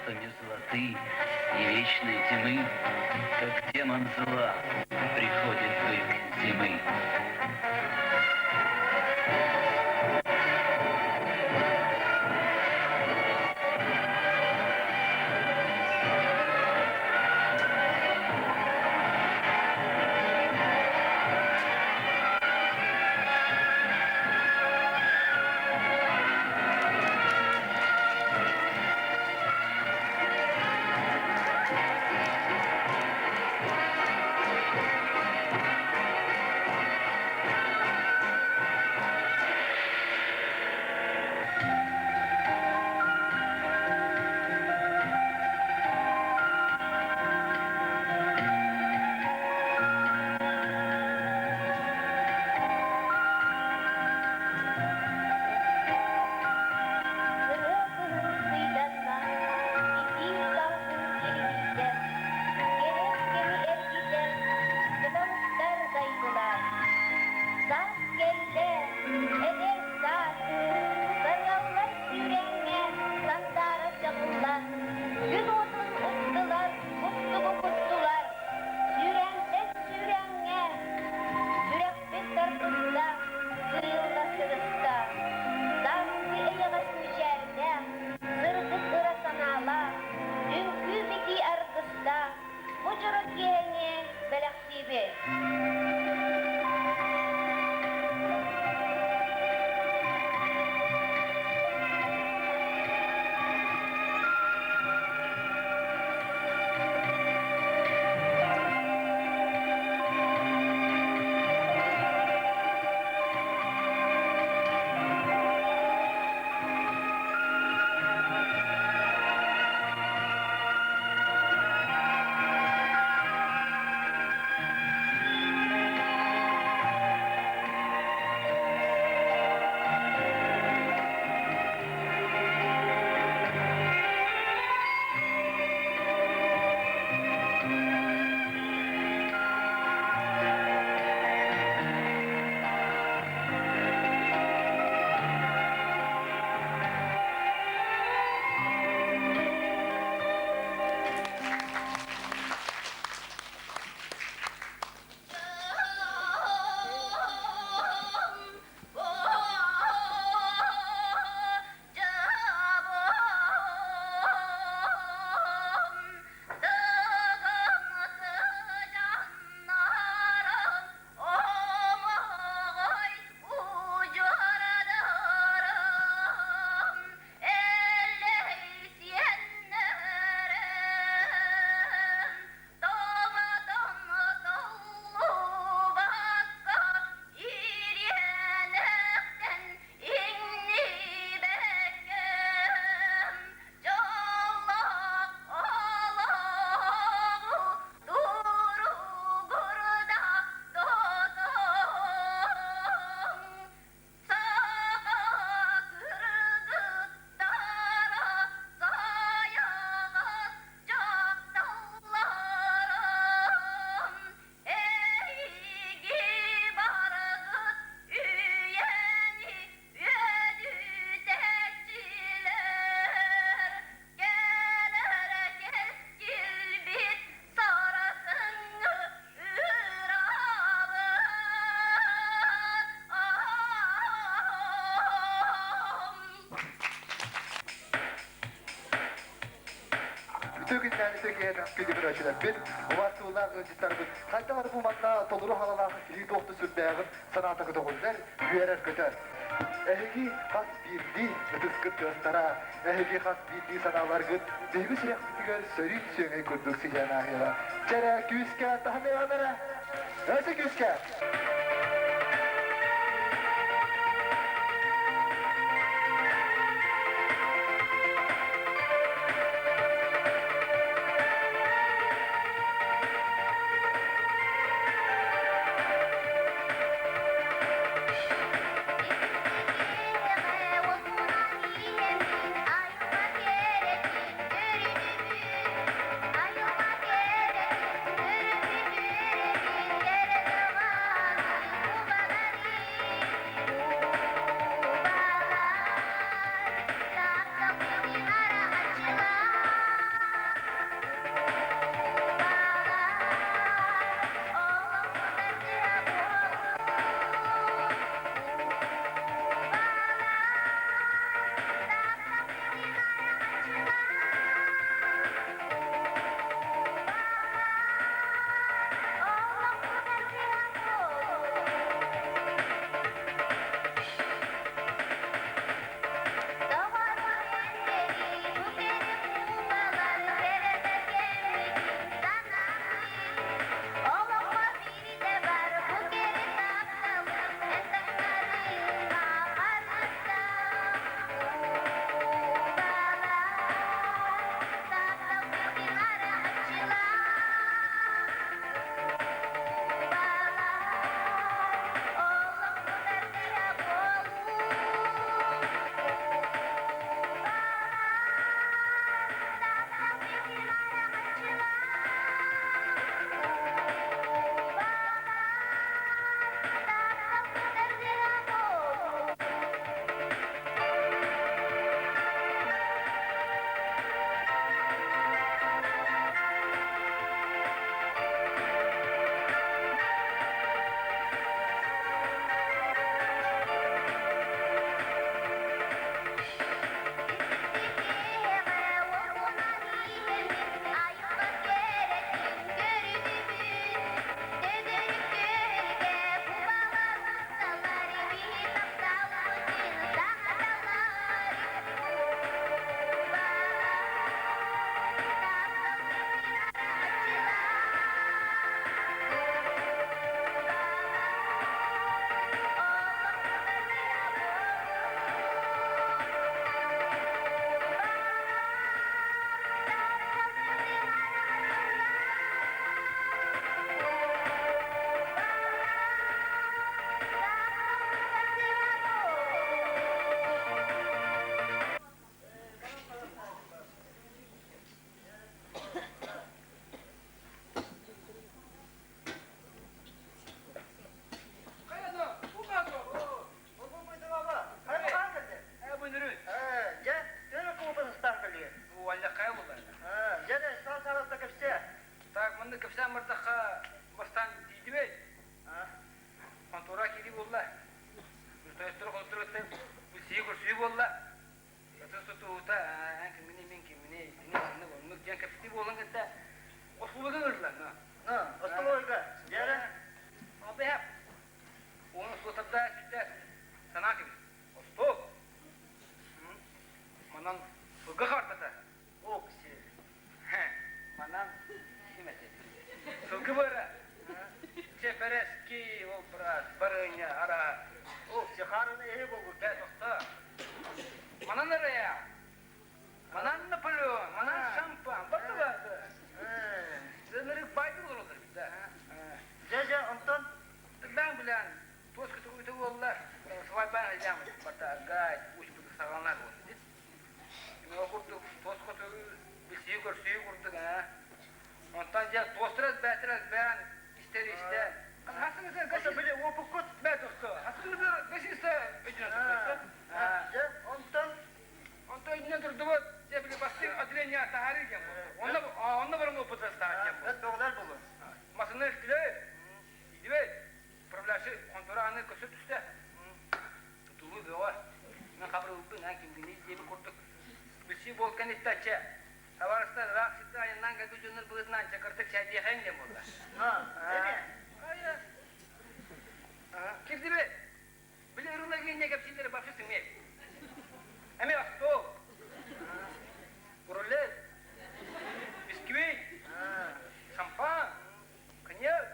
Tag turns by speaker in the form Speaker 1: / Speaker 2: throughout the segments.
Speaker 1: До мерзлоты и вечной тьмы, Как демон зла приходит бык зимы.
Speaker 2: Ырыа кыһын сыйданна, итии салгын илгийдэ, кэрэх кэми эргитэн, кыталыктар дайдылар. Саас кэллэ, эдэр саас, сарыаллар сүүрэҥҥэ сандаара чаҕыллан, күн уотун уктулар, кустугу куттулар, сүүрээнтэн сүүрээҥҥэ сүрэхпит тарбыста, сыыйылла сырытта. Сааскы эйэҕэс мичээрдээх, сырдык ыра санаалаах, үҥкүү-битии аргыстаах бу дьоро киэһэни бэлэхтиибит.
Speaker 3: Үтүө күннээн үтүө киһи күндү көрөөччүлэрбит, убаастыылаах ыалдьыттарбыт, хайдах бу манна толору халалаах киһи туох да сүрдээҕин санаата көтөҕүллэр, үөрэр-көтөр. Эһиги хас биирдии ытыскыт тыастара, эһиги хас биирдии санааларгыт биһиги сүрэхпитигэр сөрүүн сүөҥэй курдук сыһыан ааһыаҕа. Чэрэ күүскэ таһыныаҕын эрэ! Өссө күүскэ!
Speaker 4: көрсүһүү курдук аа. Онтон дьэ туостара элбээтэр элбээн, истэр истэ. Хасыгызы
Speaker 5: Ото били уопуккут
Speaker 4: бэт охто. Хасыгызы гасиста өйдөнө турдубут.
Speaker 5: Дьэ, онтон
Speaker 4: Онтон өйдөнө турдубут. Дьэ били бастыҥ отделение таһаарыы диэн буолла. Онно онно баран опыт астаах диэн буолла.
Speaker 5: Эт бөҕөлөр буолуо.
Speaker 4: Масыны илтилэр. Идибет. Управляющий контора аны көсө түстэ. Тутулуу бөҕө. Мен хабырылбын, эн кимгиний диэби курдук. Билсии буол кэнниттэн Табаарыстар ыраах сиртэн айаннаан кэлбит дьоннор быһыытынан чакырдык чээдиэхэйиҥ диэн буолла. Кирдибит. Били ырыла гиэнньэ кэпсииллэрэ вообще сымыай. Эмиэ остуол. Рулет. Бисквит. Шампан. Коньяк.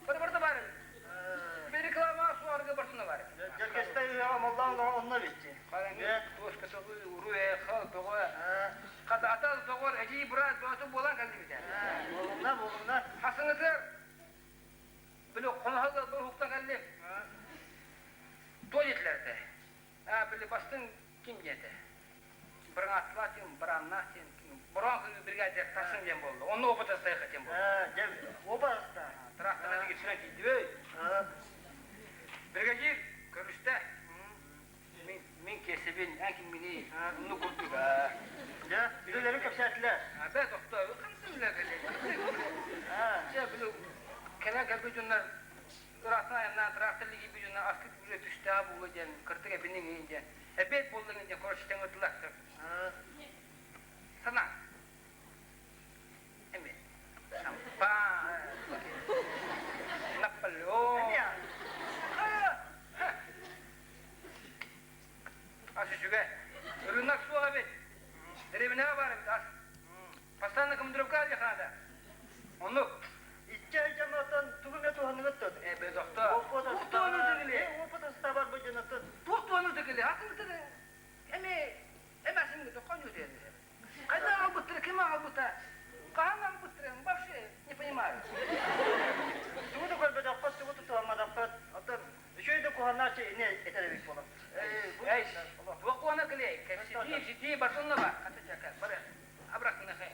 Speaker 4: Бары барыта баар эбит. Реклама суарга барсына бар.
Speaker 5: Дьэргэстэй ыһыаҕа моллоон олоҕо онно эбитти.
Speaker 4: Хараҥы туос көтөҕүү, уруу эхал бөҕө. Хата атал доҕор эдьиий быраат бөҕөтө буолан кэллибитэ.
Speaker 5: Буолумна, буолумна.
Speaker 4: Хасыҥытыгар били хоноһо ыалбар уһуктан кэллим. Туой диэтилэр Аа, били бастыҥ ким диэтэ? Бырыҥааттылаах диэн, барааннаах диэн, бороон кыыы бригадир тахсыҥ диэн буолла. Онно опыт астайха диэн буолла.
Speaker 5: Дьэ, опыт аста.
Speaker 4: Тракторынан тигирсинэн тиийдибэй. Бригадир көрүстэ. Мин, мин киэсэбин, эн кимминий? Онну курдук.
Speaker 5: Дьэ, үлэлэри кэпсээтилэр.
Speaker 4: Бэ, тохтоо, хантан үлэ кэлэ? Дьэ, били кэлэн кэлбит дьоннор ыраахтан айаннаан трактор лигийбит дьоннор аскыт үлэ түстээх буолуо диэн кырдык эбиниҥ диэн эбиэт буоллаҥ диэн короче тэҥ ырдылар. Сана. Эми. Шампан. Наполеон. Ас үчүгэй. Рынок суох эбит. Дэриэбинэҕэ баар эбит ас. Постоянно командировка аллахаада. Оннук.
Speaker 5: Иччэ дьонотон тугу эмэ туһаныгыт
Speaker 4: Э, доктор.
Speaker 5: Туох
Speaker 4: туһаныгыт
Speaker 5: Опыт астабар бу дьонотон.
Speaker 4: Туох туһаныгыт Атын эми эмэсин хоню Когда албыттары, ким албыта? Хаһан албыттары, вообще не понимаю.
Speaker 5: Тугу да көрбөтөххөт, тугу тутуһамматаххыт, оттон үчүгэй да куһанааччы ини этэр эбит буолан.
Speaker 4: Эй, туох куһана кэлэй? Кэпсэтии, ситии барсынна ба? Хата чака, бары, обратно хэ.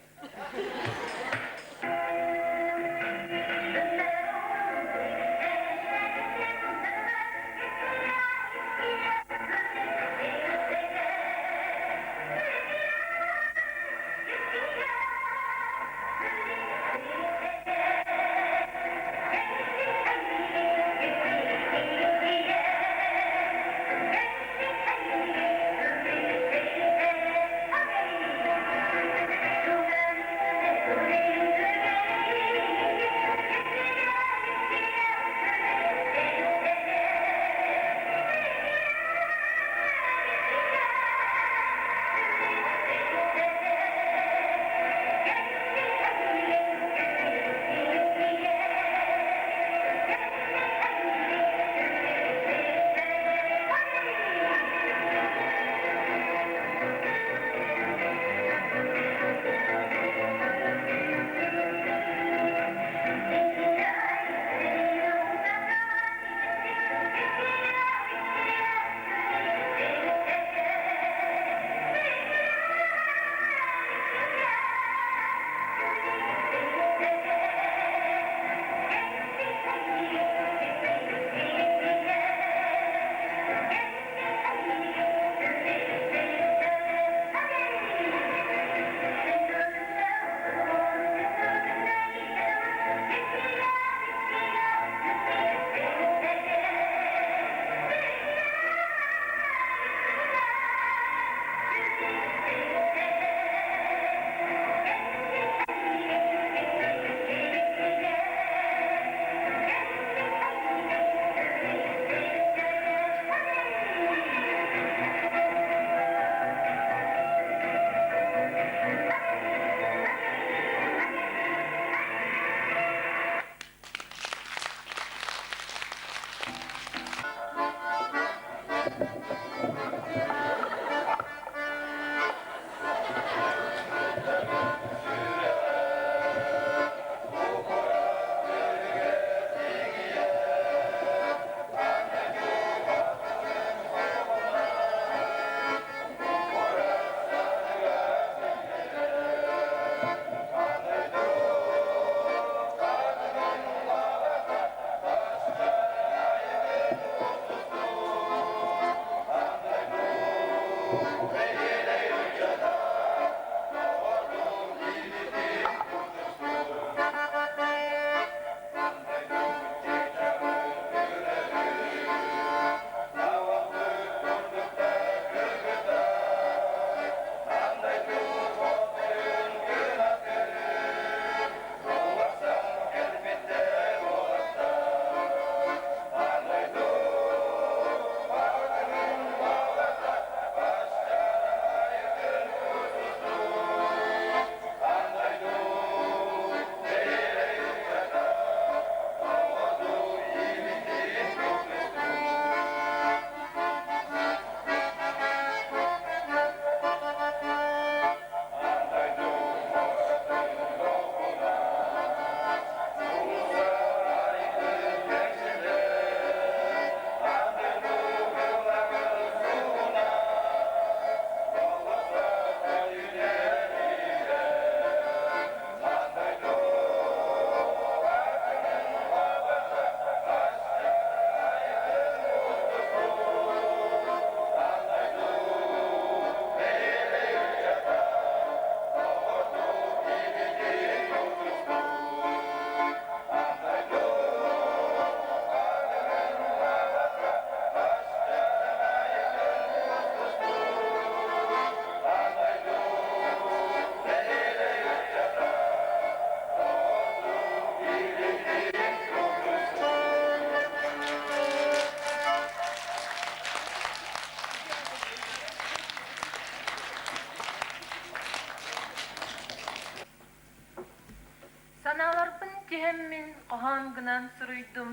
Speaker 6: Санааларбын түһэммин хоһоон гынан суруйдум.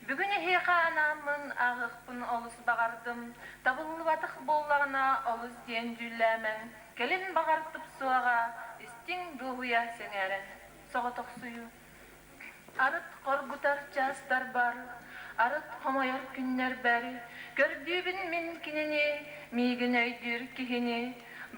Speaker 6: Бүгүн эһиэхэ анааммын ааҕыахпын олус баҕардым. Табыллыбатах буоллаҕына олус диэн дьүүллээмэҥ. Кэлин баҕар тупсуоҕа, истиҥ дуоһуйа сэҥээрэн. Соҕотохсуйуу. Арыт хоргутар чаастарбар, арыт хомойор күннэрбэр көрдүүбүн мин кинини, миигин өйдүүр киһини.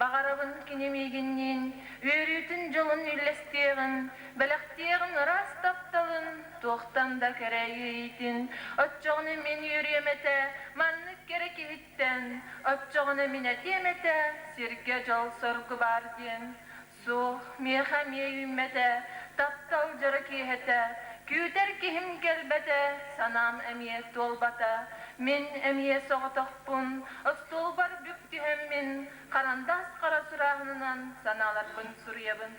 Speaker 6: Баҕарабын кини миигинниин үөрүүтүн дьолун үллэстиэҕин, бэлэхтиэҕин ыраас тапталын, туохтан да кэрэ иэйиитин. Оччоҕуна мин үөрүөм этэ, маннык кэрэ киһиттэн, оччоҕуна мин этиэм этэ, сиргэ дьол-соргу баар диэн. Суох, миэхэ эмиэ үүммэтэ, таптал дьоро киэһэтэ, күүтэр киһим кэлбэтэ, санаам эмиэ туолбата. Мин эмиэ соҕотохпун, остуолбар бүк түһэммин, харандаас хара сурааһынынан санааларбын суруйабын.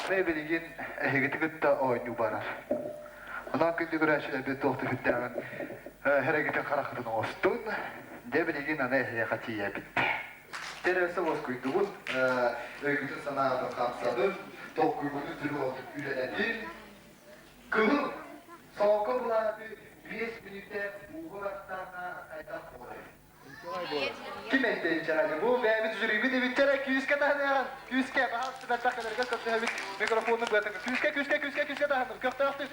Speaker 3: Аны билигин эһигити кытта оонньуу барар. Онон күндү көрөөччүлэрбит туох түһүктээҕин эрэгитин хараххытын оҥостун. Дьэ билигин аны эһиэхэ тиийэбит. Тересе уоскуйдубут, өйгүтүн санаатын хамсатын, толкуйгутун түрү үлэлэтин. Кыһыл солко былааты 5 мүнүүтэ ууга баттааха хайдах буолар? Ким эттэйчээни? Бу бэйэбит жюрибит эбиттэрэ күүскэ таһыныаҕын. Күүскэ, баһаалыста бэртэх кэлэргэ көрдөһөбүт микрофону быатыҥ. Күүскэ, күүскэ, күүскэ, күүскэ таһыныр. Көхтөөхтүк.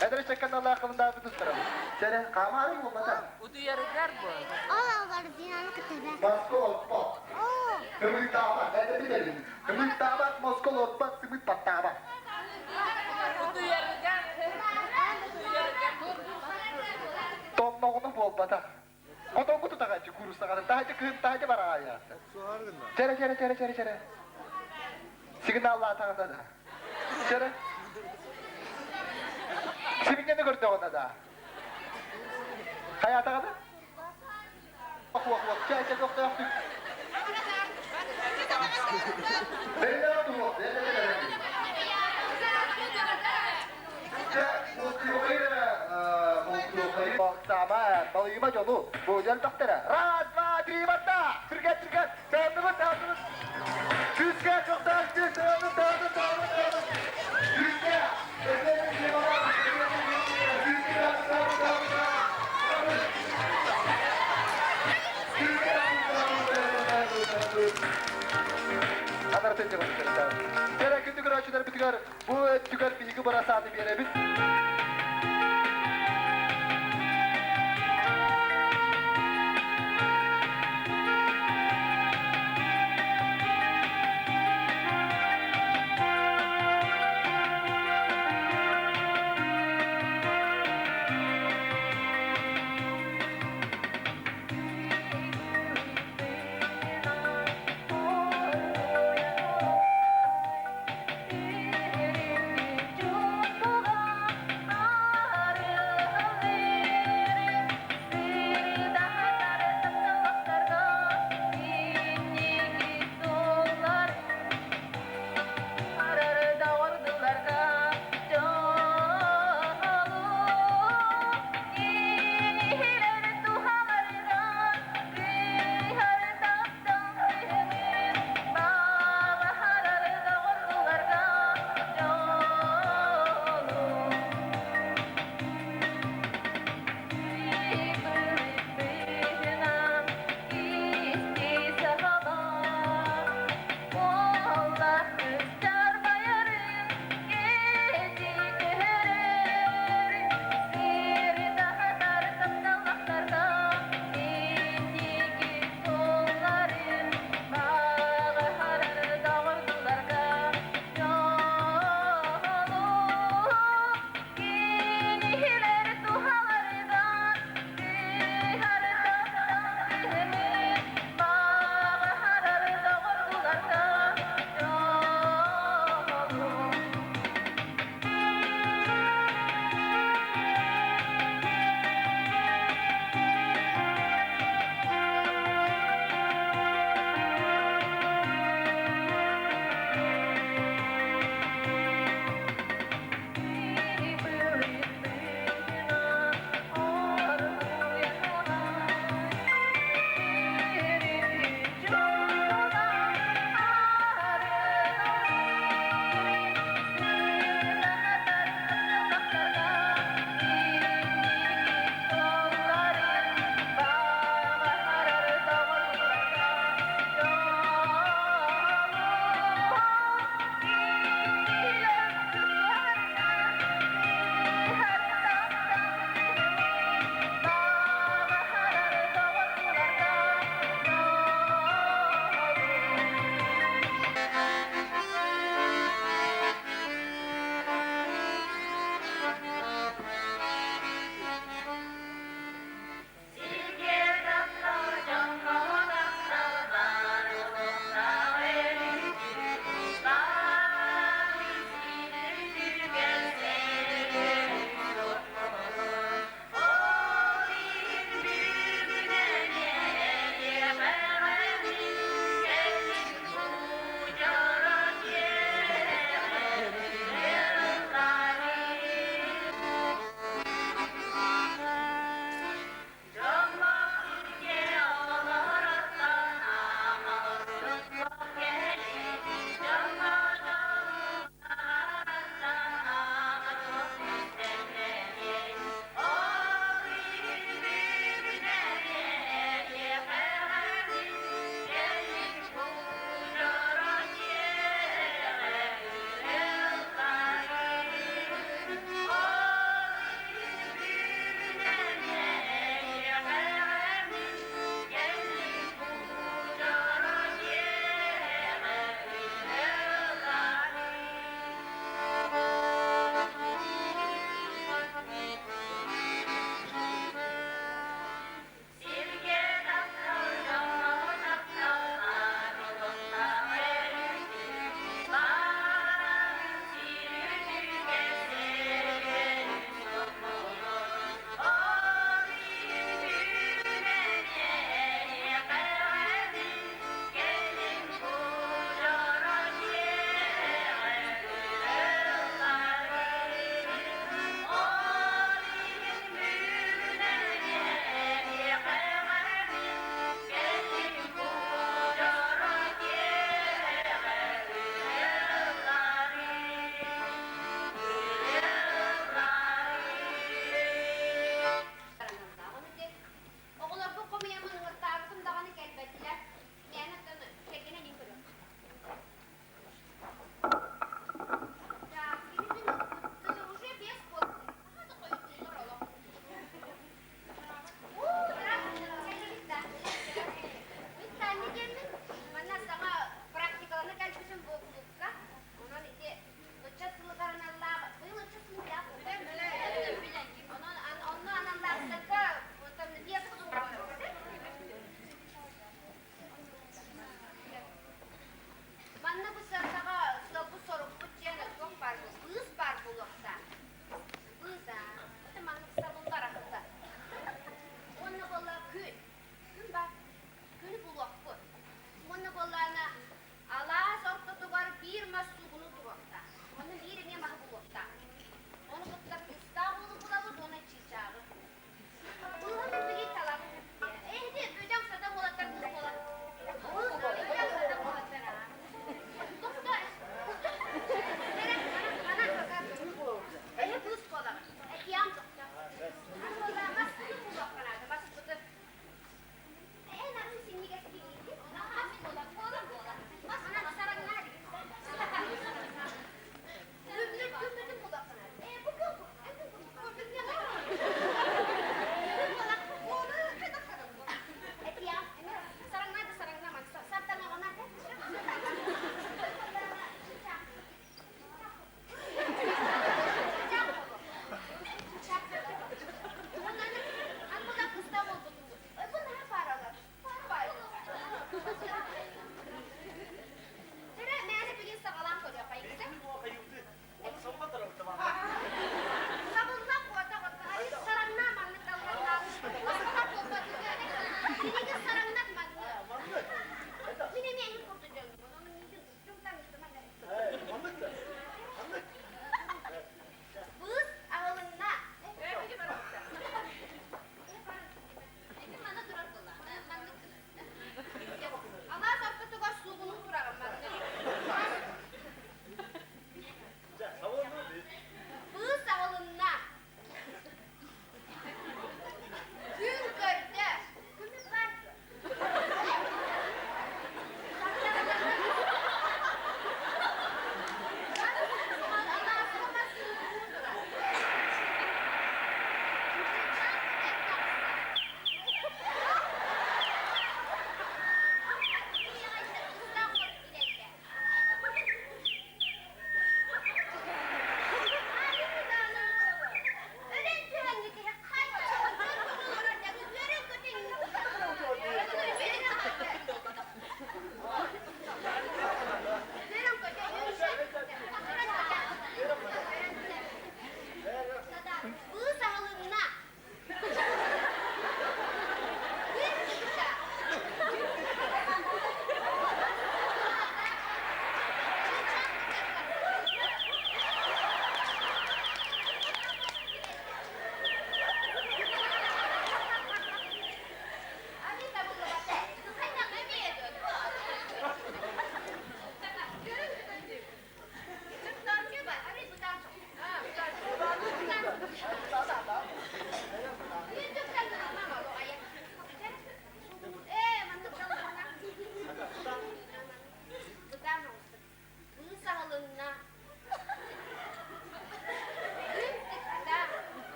Speaker 3: Эдэр ыччакка налааххыбын тустарабыт. Чэрэ, хаамаары буолбата.
Speaker 6: Утуйарыгар буол.
Speaker 2: Ол албардинаны кытта.
Speaker 3: Москва отпот. Кымыйтаабат, это билэбин. Кымыйтаабат, Москва отпот, сымыт баттаабат.
Speaker 6: Утуйарыгар. Утуйарыгар.
Speaker 3: Тонноҕуна буолбатах. Хотоҥҥу тутаҕаччы куурустаҕатын таһыччы кыһын таһыччы бараайа. Чэрэ чэрэ чэрэ чэрэ чэрэ. Сигналлаатаҕына да. Чэрэ. Сибинньэни көрдөҕүнэ да. Хайаатаҕына? Ох ох ох чэ чэ көхтөөхтүк. Бэринэ туох, Балыйма дьону, бу элбэхтэрэ. Раз, два, три, батта! Түргэн, түргэн! Таандыбыт, таандыбыт! Күүскэ, көхтөөх, күүс, таанды, таанды, таанды, таанды! Күүскэ! Анаратын Кэрэ күндү көрөөччүлэрбитигэр бу өттүгэр биһиги бырасааты биэрэбит.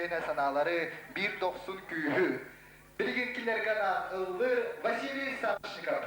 Speaker 3: чиэһинэ санаалары, биир дохсун күүһү. Билигин кинилэргэ анаан ыллыыр Василий Сашников.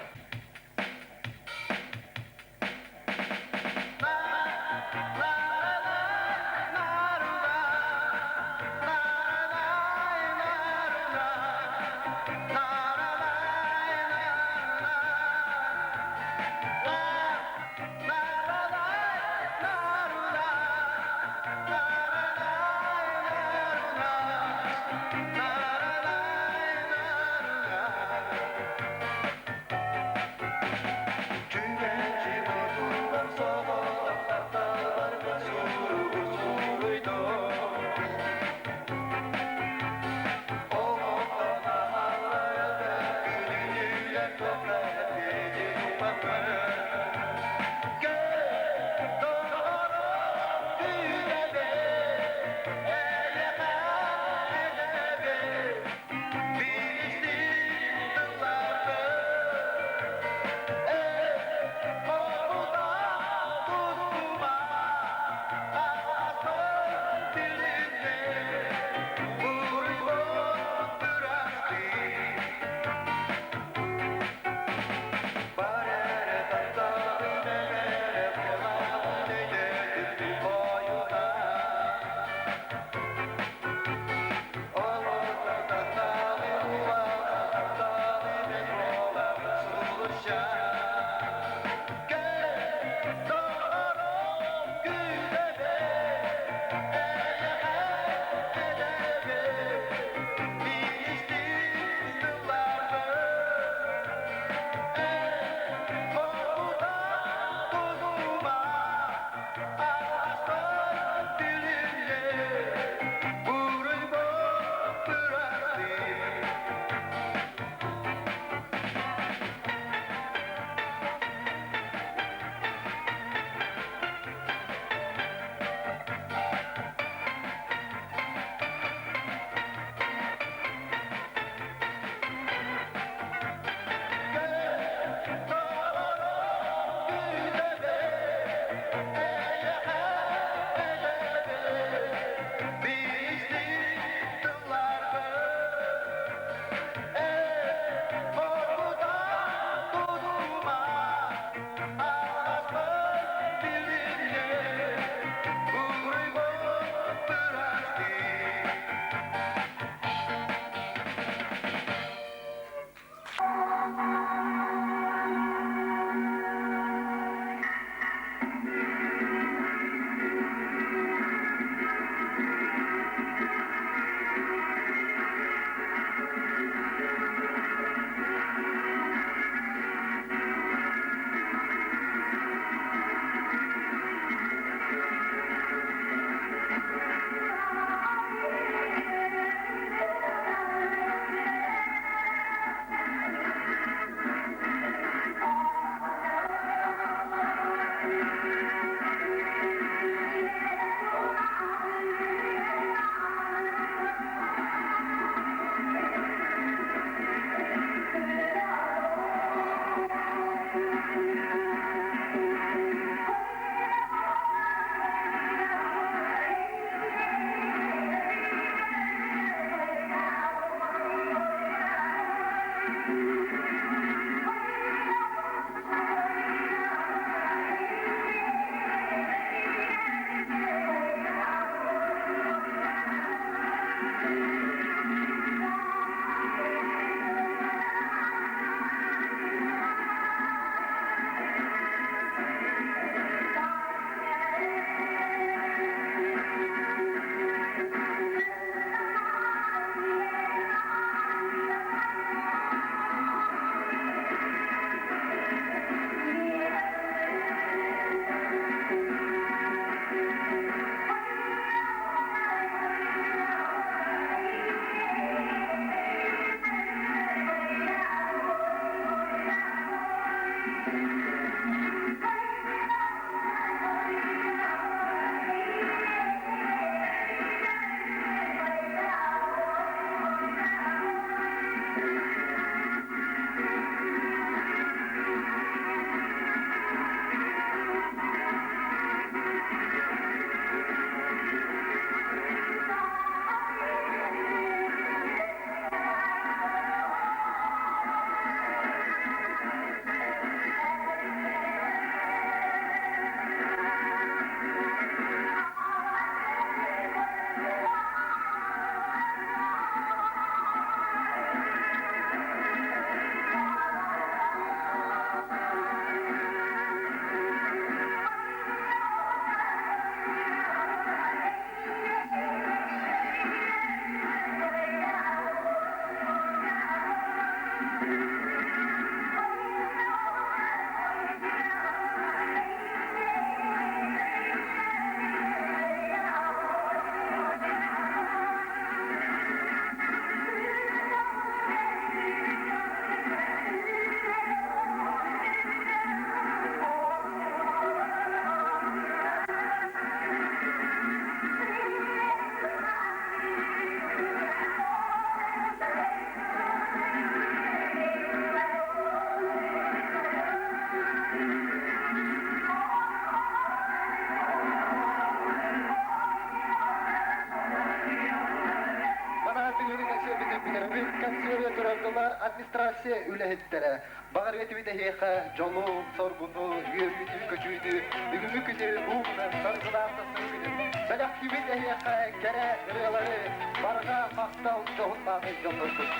Speaker 3: Бар администрация үлэһиттэрэ баҕар этибит эһиэхэ дьолу, соргуну, үөрүүнү-көтүүнү, бүгүҥҥү күнү уунан саргылаах тахсар күнүн бэлэхтиибит эһиэхэ кэрэ ырыалары, барҕа махтал дьоһун-мааны дьоннорбут.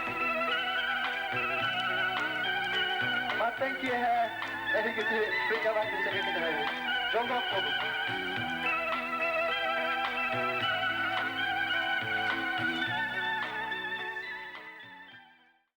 Speaker 3: Мантан киэһэ эһигити сынньалаҥ биэчэргэ кэтэһэбит. Дьоллоох буолуҥ!